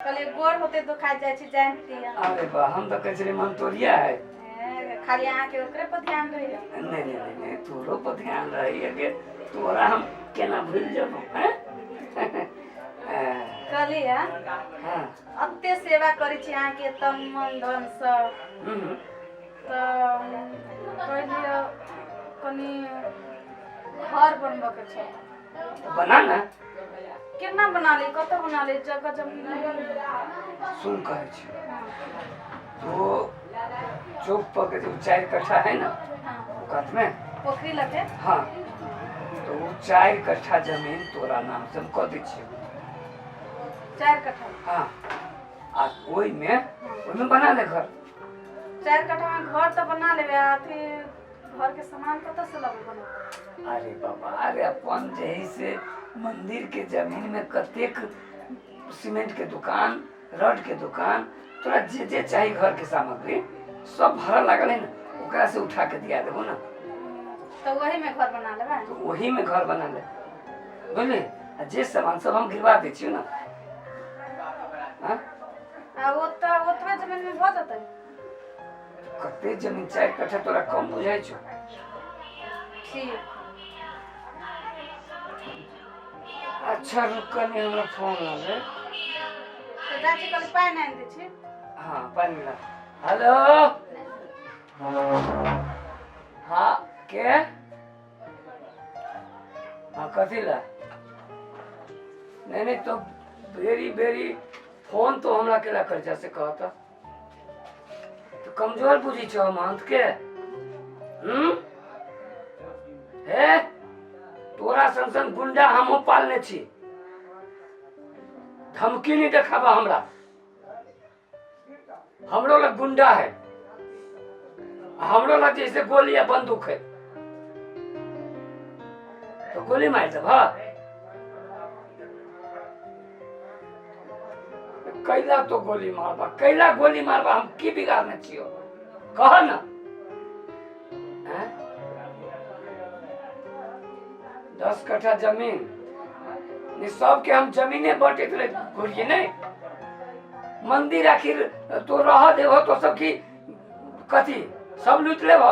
कहलियै गोर होते दुखा जाइ छै जानि दिअ। अरे बा, हम तऽ कहै छलियै मन तोरिया है। खाली अहाँके ओकरे पर ध्यान रहैया। नहीं नहीं नहीं नहीं, तोरो पर ध्यान रहैया के तोरा हम केना भूल जेबो हैं। कहलियै अते सेवा करै छी अहाँके तन मन धन से, तऽ कहलियै कनि घर बनबऽ के छै। तऽ बना ना। केना बना ली, कतऽ बना ली, जगह जमीन नहीं। सुन कहै छी, तो चौक पर के जो 4 कट्ठा है ना, ओ कात में पोखरी लगे। हाँ, तो वो 4 कट्ठा जमीन तोरा नाम से हम कऽ दै छियौ। 4 कट्ठा? हाँ, आ ओहिमे बना ले घर। 4 कट्ठा में घर तऽ बना लेबै, आ अथी घर के सामान कतऽ से लेबै बना? अरे बाबा, अरे अपन जे है से मंदिर के जमीन में कतेक सीमेंट के दुकान, रड के दुकान, तोरा जे जे चाही घर के सामग्री सब भरल लागल है ना, ओकरा से उठा के दिया देबो ना। तऽ वही में घर बना लेबै? तो वही में घर बना ले, बुझली? आ जे सामान सब हम गिरवा दै छियौ ना। हाँ? आ ओतऽ ओतबे जमीन में भऽ जेतै? कते जमीन, 4 कट्ठा तोरा कम बुझाइ छौ? ठीक। अच्छा रुक, कनी हमरा फोन आवे। तऽ चाची कहली पानि आनि दै छी। हाँ, पानि मिला। हेलो, हाँ के? हाँ, कथी ला? नहीं नहीं, तो बेरी बेरी फोन तो हमरा केला कर जा से कहता तो कमजोर बुझी छो महंत के। हे, तोरा सन सन गुंडा हमहूँ पालने छी, धमकी नहीं देखाबा हमरा, हमरो लग गुंडा है, हमरो लग जैसे गोली या बंदूक है, तो गोली मार देब। हाँ, कैला तो गोली मारबा, कैला गोली मारबा, हम की बिगाड़ने छियो कह ना। हैं? 10 कट्ठा जमीन नहीं, सबके हम जमीने बटेत रहे घुरिए नहीं, मंदिर आखिर तो रह देबो तो सब की कथी सब लूट लेब।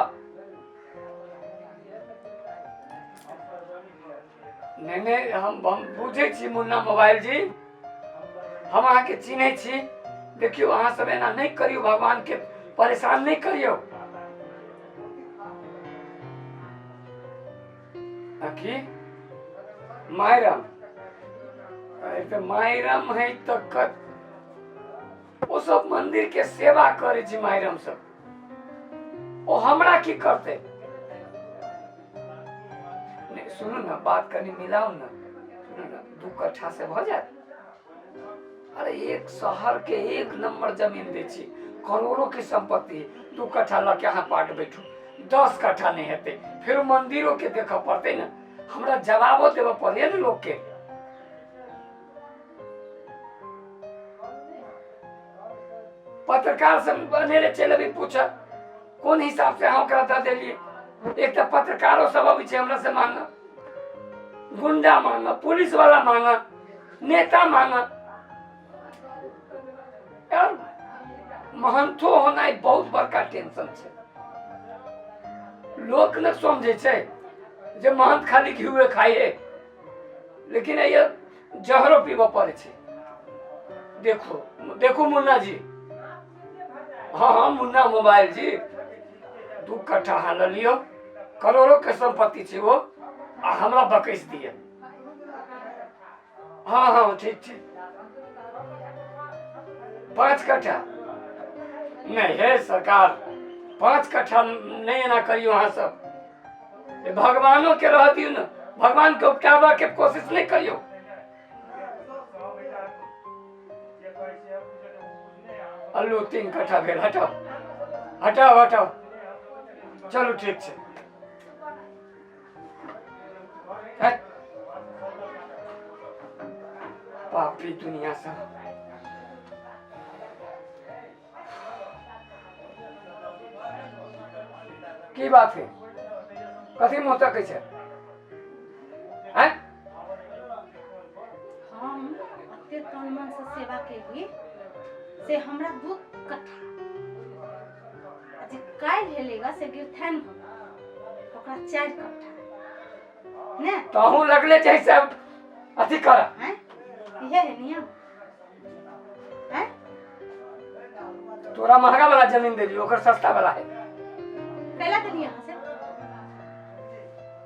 नहीं नहीं, हम बुझै छी मुन्ना मोबाइल जी, हम अहाँके चिन्है छी। देखियौ अहाँ सब एना नहीं करियौ, भगवान के परेशान नहीं करियौ। आ की मायरम? अरे तऽ मायरम है तऽ ओ सब मंदिर के सेवा करै छी मायरम सब, ओ हमरा की करतै? नहीं सुनू ना, बात कनी मिलाउ ना, सुनू ना, 2 कट्ठा से भऽ जायत? अरे एक शहर के 1 नंबर जमीन दै छी, करोड़ों के संपत्ति, 2 कट्ठा लऽ के अहाँ पाट बैठू, 10 कट्ठा नहीं हेतै, फेर मंदिरो के देखऽ पड़तै ने, हमरा जवाबो देबऽ पड़ैया ने लोक के। पत्रकार सब अनेरे चलि अबै पूछऽ कोन हिसाब से अहाँ ओकरा दऽ देलियै। एक तऽ पत्रकारो सब अबै छै हमरा से मांगऽ, गुंडा मांगऽ, पुलिस वाला मांगऽ, नेता मांगऽ। यार महंथो होनाइ बहुत बड़का टेंशन छै। लोक ने समझै छै जे महंत खाली घिउए खाइ है, लेकिन एहिया जहरो पीबऽ पड़ै छै। देखो देखो मुन्ना जी, हाँ हाँ मुन्ना मोबाइल जी, 2 कट्ठा अहाँ लऽ लियौ, करोड़ों के संपत्ति छै ओ, आ हमरा बकैस दिअ। हाँ हाँ ठीक छै। 5 कट्ठा नहीं हे सरकार, 5 कट्ठा नहीं एना करियौ अहाँ सब, भगवानों के रह दियौ ने, भगवान के उपटाबऽ के कोशिश नहीं करियौ। अल्लू 3 कट्ठा भेल, हटाओ हटाओ हटाओ, चलू ठीक छै। हट। पापी दुनिया सब। की बात है, कथी मुँह तकै छै? हैं? हम एते तन मन से सेवा केली से हमरा दू कट्ठा आ जे काल्हि हेलेगा से गिरथाइन भऽ गेल ओकरा चारि कट्ठा ने। तहूँ लगले छै सब अथी कर। हैं, इहे है नियम हैं। तोरा महंगा वाला जमीन देलियो, ओकर सस्ता वाला है। कैला देलियै अहाँ से?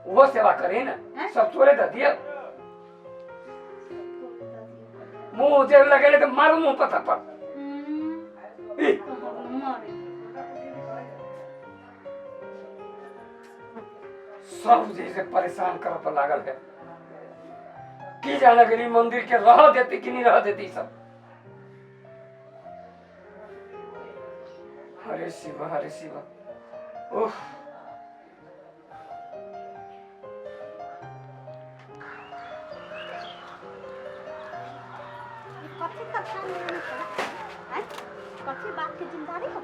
ओहो सेवा करे ने। हैं? सब तोरे दऽ दियौ। मुंह जे लगेले तऽ मारू मुंह पर थप्पड़। ई, मारे। सब जैसे परेशान करऽ पर लागल है। की जाने गेली मंदिर के रह देती कि नहीं रह देती सब। हरे शिव हरे शिव, उफ। कथी कथा में कथी बात के जिम्मेदारी हो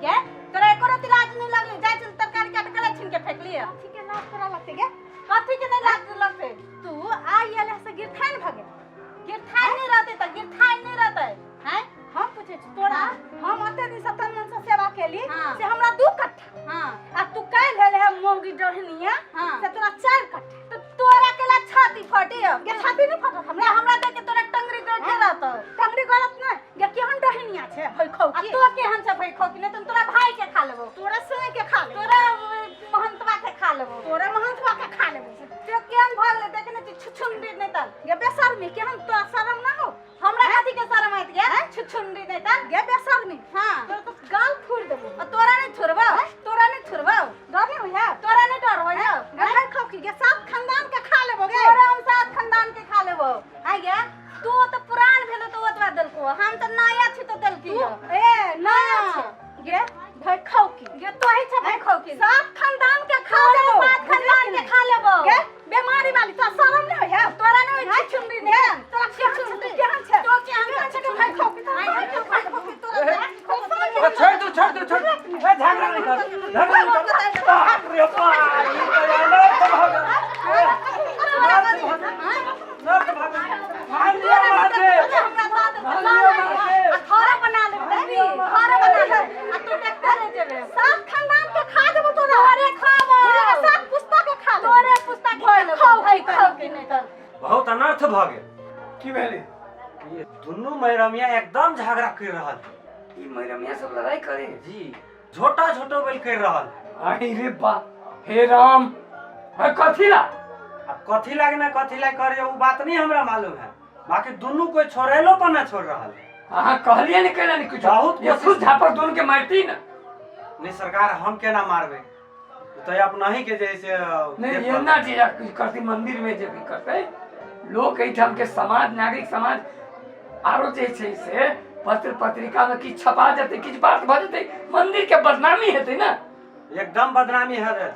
गे? तोरा एको रति लाज नहीं लगले? जाय चल तरकारी काट के छीन के फेंकली। कथी के लाज तोरा लगते गे? कथी के नहीं लाज लगते? तू आई आले से गिरथाइन भगे, गिरथाइन नहीं रहते त गिरथाइन नहीं रहते हैं। हम पूछे छी तोरा, हम अते दिन से तन मन से सेवा केली से हमरा दू कट्ठा आ तू काल्हि भेल है मौगी डहनिया से तोरा चारि कट्ठा। तो तोरा केला छाती फटी गे? छाती नहीं फटत हमरा, हमरा देख के तोरा टंगरी गड़ते रहत। टंगरी गड़त नहीं गे, केहन डहनिया छै भई खौ आ तो केहन छै भई खौ कि नहीं त तोरा भाई के खा लेबो, तोरा संगे के खा लेबो, तोरा महंतवा के खा लेबो, तोरा महंतवा के खा लेबो। तो केहन भऽ गेलै देखने छी छुछुंडी नहीं तल गे बेशर्मी, केहन तोरा शरम ना हो? हमरा कथी के शरम आइत गे छुछुंडी नहीं तल गे बेशर्मी? हां, तोरा तो गाल फोड़ देबो। आ तोरा नहीं छोड़बो, तोरा नहीं छोड़बो। डर नहीं होइया तोरा? नहीं डर होइया गे भाई खौ की गे? सात खानदान के खा लेबो गे। तोरा हम सात खानदान के खा लेबो। आइ गे, तू तो पुरान भेलो तो ओतबा देलको, हम तो नया छी तो देलकी। ए नया छै गे भाई खाओ की गे? तो ही छै भाई खाओ की, सात खानदान के खा लेबो, सात खानदान के खा लेबो गे बेमारी वाली। तो शरम नहीं होइया तोरा? नहीं होई छुंडी ने तोरा? केहन छै, केहन छै तो? केहन छै के भाई खाओ की? भाई खाओ की तोरा? छोड़ दो, छोड़ दो, छोड़। ए, झगड़ा नहीं कर, झगड़ा नहीं कर। बाप रे बाप, ई तो अनर्थ भऽ गेल। अनर्थ भऽ गेल। मार दिया, मार दे। घर बना लेबै, घर बना ले आ तू देखते रह जेबे। सात खानदान के खा देबो तोरा, तोरे खाबो, सात पुस्ता के खा लेबो, तोरे पुस्ता के खा लेबो। खाओ भाई खाओ के नहीं त बहुत अनर्थ भऽ गेल। की भेलै? ई दुनू मैरमिया एकदम झगड़ा कर रहल है। ई मैरमिया सब लड़ाई करे? जी, झोटा झोटो बेल कर रहल है। आई रे बा, हे राम, है कथी ला? अब कथी लागे ना कथी लागे करे, उ बात नहीं हमरा मालूम है, बाकी दुनू कोई छोड़ेलो पर ना छोड़ रहल है। अहाँ कहलिए नहीं केना नहीं कुछ? बहुत ये कोशिश। खुद झापड़ दोनों के मारती ना। नहीं सरकार, हम केना मारबे? उ तो अपना ही के जैसे नहीं, ये ना चीज कुछ करती मंदिर में जे भी करते लोग एहिठाम के समाज, नागरिक समाज आरो जे छै से पत्र पत्रिका में किछु छपा जेतै, किछु बात भऽ जेतै, मंदिर के बदनामी हेतै ना। एकदम बदनामी है रे।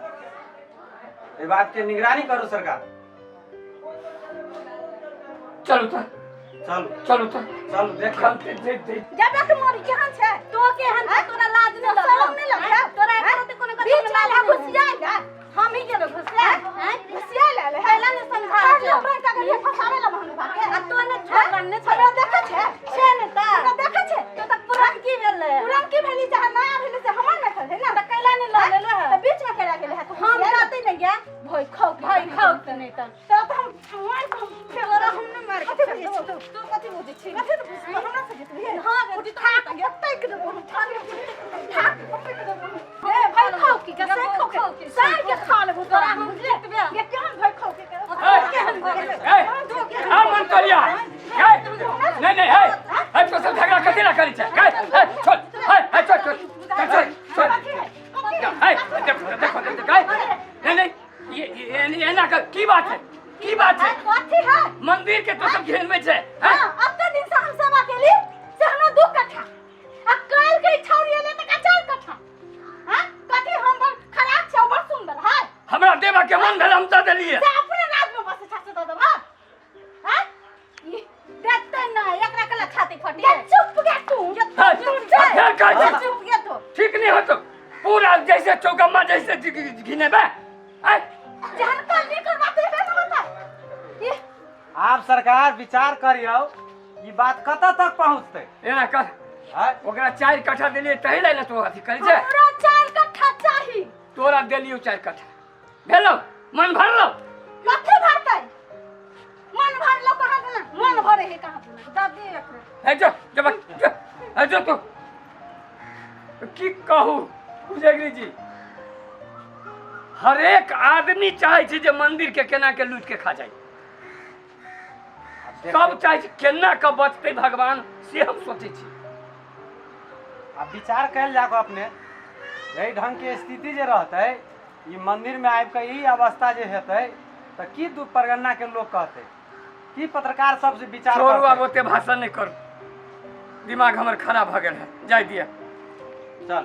ये बात के निगरानी करो सरकार। चलू तऽ। चलू। चलू तऽ। चलू देख। हम ते जे जे जबे के मोरी केहन छै तो? केहन छै? तोरा लाज नहीं लगल? शरम नहीं लगल तोरा? एको रति कोनो कथी बीच में घुसिया ले, हम ही गेलो घुसिया हैं, घुसिया ले ले पहला ने समझा छे हमरा का के फसावे ला महंग बाके आ तो ने छोड़ ने छोड़। हमरा देखे छै छे ने त हमरा देखे छै तो त पुरान की भेल? पुरान की भेली चाहे नया भेली से हमर ने है ना त कैला ने ल लेलो है त बीच में कैला गेले है तो हम जाते नहीं गया भई खाओ, भई खाओ त नहीं त तो हम मार के हम तोरा हम नहीं मार के। तू तू कथी बुझै छी? कथी बुझै छी? हमरा से जेतबी? हां गे, थाक गे, तैक देबो हम, थाक थाक पकड़ देबो। ए भाई खाओ की के से खाओ के सार के खा लेबो तोरा हम जेतबे ये। केहन भाई खाओ के केहन? ए, आ मन करिया हे, नहीं नहीं, हे हे, तो सब झगड़ा कथी ला करै छै? हे हे, छोड़, हे हे, छोड़ छोड़ छोड़ छोड़, हे देखो देखो देखो, हे नहीं नहीं, ये ये एना कर की बात है, की बात है? कथी है? मंदिर के तो सब घेर में छै। हां, अते दिन से हम सेवा केली से हमरा दू कट्ठा आ काल के छौरी एले त का चार कट्ठा। हां, कथी हम बड़ खराब छै, बड़ सुंदर है? हमरा देबा के मन भेल, हम दऽ देलियै। से अपने राज में बसे छा से दऽ देब। हां हां, देखते ना एकरा कला छाती फटी। चुप गे तू। हे, फेर कहै छी। चुप गे तू। ठीक नहीं होतो पूरा जैसे चौकम्मा जैसे घिनेबे आय। जहन कल नहीं करवा ते ना बता। आप सरकार विचार करियो, ई बात कतऽ तक पहुँचतै? एना कर। आँय? ओकरा 4 कट्ठा देलियै तही लए ने तू अथी करै छै। हमरा 4 कट्ठा चाही। तोरा देलियौ 4 कट्ठा, भेलौ मन भरलौ? कथी भरतै? मन भरलौ कहाँ देना? मन भरे है कहाँ देना? दऽ दे एकरा। हे जो जो बा, जो हे जो तू। की कहू पुजगरी जी, हरेक आदमी चाहै छै जे मंदिर के केना के लूट के खा जाए। सब चाहै छै केना के बचतै भगवान, से हम सोचै छी। आ विचार कयल जाको अपने, एहि ढंग के स्थिति जे रहतै, ई मंदिर में आबि कऽ ई अवस्था जे हेतै तऽ की दू परगन्ना के लोग कहतै, की पत्रकार सब से विचार छोड़ू आब करतै? ओते भाषण नहि करू, दिमाग हमर खराब भऽ गेल है, जाय दिअ। चल।